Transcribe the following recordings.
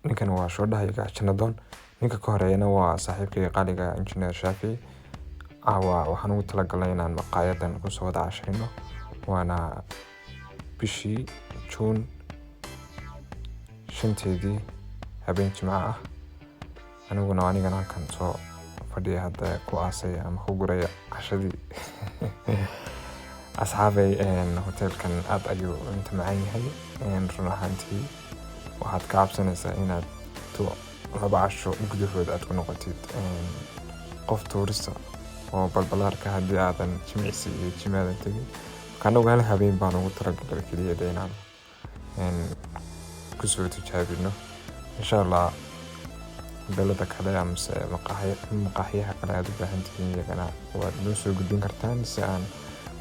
Ninkan waa shoodhahayga Janadoon. Ninka ka horeeyana waa saaxiibkayga qaaliga, Engineer Shaafi. Caawa waxaan ugu talagalnay inaan maqaayadan kusoo wada cashayno, waana bishii Juun 5-teedii, habeen Jimco ah. Aniguna anigana halkan soo fadhiya hadda ku aasaya ama ku guraya cashadii. Asxaabay, hoteelkan aad ayuu cunto macaan yahay. Run ahaantii waxaad ka cabsanaysaa inaad 2 casho gudahood aad ku noqotid qof tourist oo balbalaarka haddii aadan jimicsi iyo gym aadan tegin. Marka anagu hal habeen baan ugu talagalay keliya de inaan kusoo tijaabino. Insha Allah hoteelada kale amase maqaaxiyaha kale aad u baahan tihiin, iyagana waad noo soo gudbin kartaan si aan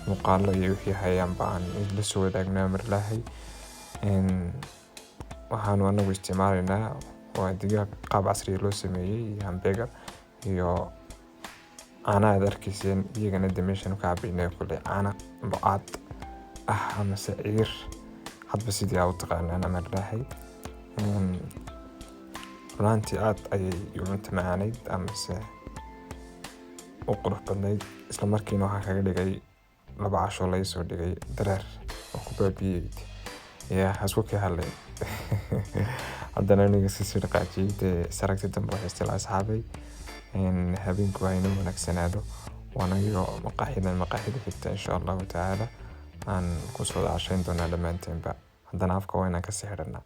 muuqaalo iyo wixii hayaanba aan idinla soo wadaagno. Amarlaahay, waxaanu anagu isticmaalaynaa waa digaag qaab casriya loo sameeyey iyo hamburger iyo caana aad arkayseen. Iyagana de meeshaan ka cabaynay kule caana lo'aad ah amase ciir, hadba sidii aa u taqaanaan. Amarlaahay, runtii aad ayay u cunto macaaneyd amase u qurux badnayd. Isla markiina waxaan kaga dhigay 2 casho laga soo dhigay dareer oo ku baabiyey yaa hasku ka hadlay. Haddana aniga si sii dhaqaajiyey dee. Saragti dambe waxay istila. Asxaabay, habeenku waa inuu wanaagsanaado. Waana iyo maqaaxidan maqaaxida xigta, insha Allahu tacaala, aan kusoo wada cashayn doonaa dhammaanteenba. Haddana afka waa inaan kasii xidhanaa.